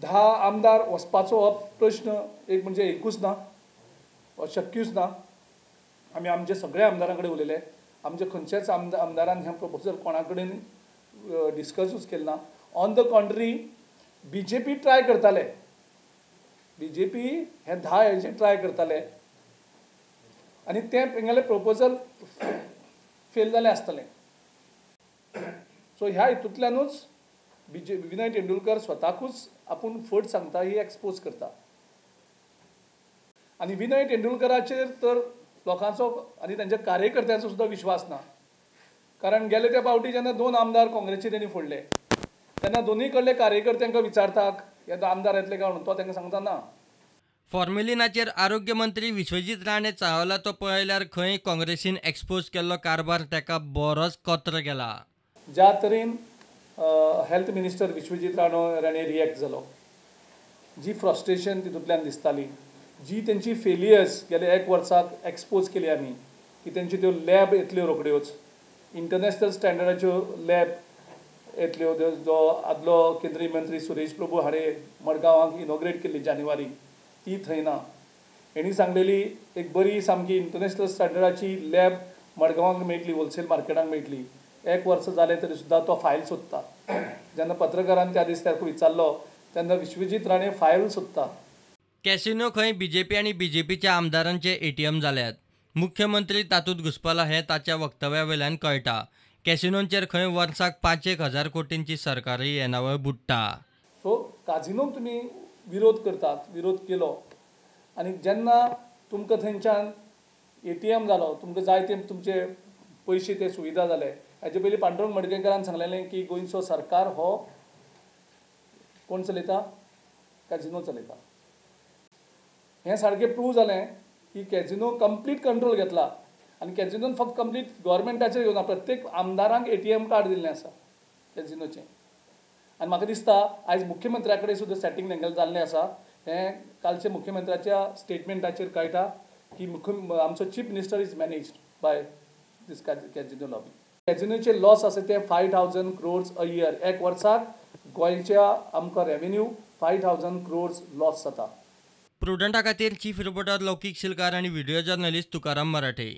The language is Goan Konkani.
10 आमदार वचपाचो हो प्रश्न एक म्हणजे एकूच ना, शक्यूच ना। आमी आमचे सगळे आमदारां कडेन उलयले, आमचे खंयच्याच आमदारान हें प्रपोजल कोणा कडेन डिस्कसूच केलें ना। On the contrary BJP try करताले, बीजेपी हे 10 हेजे ट्राय करताले आनी तें तेंगेलें प्रपोजल फेल जालें आसतलें। सो ह्या हितूंतल्यानूच विनय तेंडुलकर स्वताकूच आपूण फट सांगता ही एक्सपोज करता आनी विनय तेंडुलकराचेर तर लोकांचो आनी तांच्या कार्यकर्त्यांचो सुद्दां विश्वास ना। कारण गेले त्या फावटी जेन्ना 2 आमदार काँग्रेसचे तेणी फोडले तेन्ना दोनूय कडले कार्यकर्त्यांक विचारतात हे आमदार येतले काय म्हणून, तो तांकां सांगता ना। फॉर्मेलिनाचेर आरोग्य मंत्री विश्वजीत राणे चाळवला तो पळयल्यार खंय काँग्रेसीन एक्सपोज केल्लो कारभार ताका बरोच कत्र गेला। ज्या तरेन health minister Vishwajit Rane react जालो, जी फ्रस्ट्रेशन तितूंतल्यान दिसताली, जी तेंची फेलियर्स गेले 1 वर्साक एक्सपोज केली आमी की तेंच्यो त्यो लॅब येतल्यो रोखड्योच, इंटरनॅशनल स्टँडर्डाच्यो लॅब येतल्यो, जो आदलो केंद्रीय मंत्री सुरेश प्रभू हाणें मडगांवाक इनॉग्रेट केल्ली जानेवारी, ती थंय ना। हेणी सांगलेली एक बरी सामकी इंटरनॅशनल स्टँडर्डाची लॅब मडगांवाक मेळटली, होलसेल मार्केटाक मेळटली। 1 वर्स जालें तरी सुद्दां तो फायल सोदता। जेन्ना पत्रकारान त्या दीस ताका विचारलो तेन्ना विश्वजीत राणे फायल सोदता। कॅसिनो खंय बीजेपी आनी बीजेपीच्या आमदारांचे एटीएम जाल्यात। मुख्यमंत्री तातूंत घुसपला हें ताच्या वक्तव्या वयल्यान कळटा। कॅसिनोंचेर खंय वर्साक 5-1 हजार कोटींची सरकारी येणावळ बुडटा। सो काजिनोक तुमी विरोध करतात, विरोध केलो आनी जेन्ना तुमकां थंयच्यान एटीएम जालो, तुमकां जाय ते तुमचे पयशे ते सुविधा जाले। हाजे पयलीं पांडुरंग मडकयकारान सांगलेलें की गोंयचो सरकार हो कोण चलयता, कॅजिनो चलयता। हें सारकें प्रूव जालें की कॅजिनो कंप्लीट कंट्रोल घेतला आनी कॅजिनोन फक्त कंप्लीट गव्हर्मेंटाचेर घेवना, प्रत्येक आमदारांक एटीएम कार्ड दिल्लें आसा कॅजिनोचें। आनी म्हाका दिसता आयज मुख्यमंत्र्या कडेन सुद्दां सेटींग तेंगेलें जाल्लें आसा। हें कालच्या मुख्यमंत्र्याच्या स्टेटमेंटाचेर कळटा की आमचो chief minister is managed by this casino lobby. कॅजिनोचे loss आसा ते 5,000 क्रोर्स अ इयर, 1 वर्साक गोंयच्या आमकां रेवेन्यू 5,000 क्रोर्स लॉस जाता। प्रुडंटा खातीर चीफ रिपोर्टर लौकीक शिलकार आनी व्हिडिओ जर्नलिस्ट तुकाराम मराठे।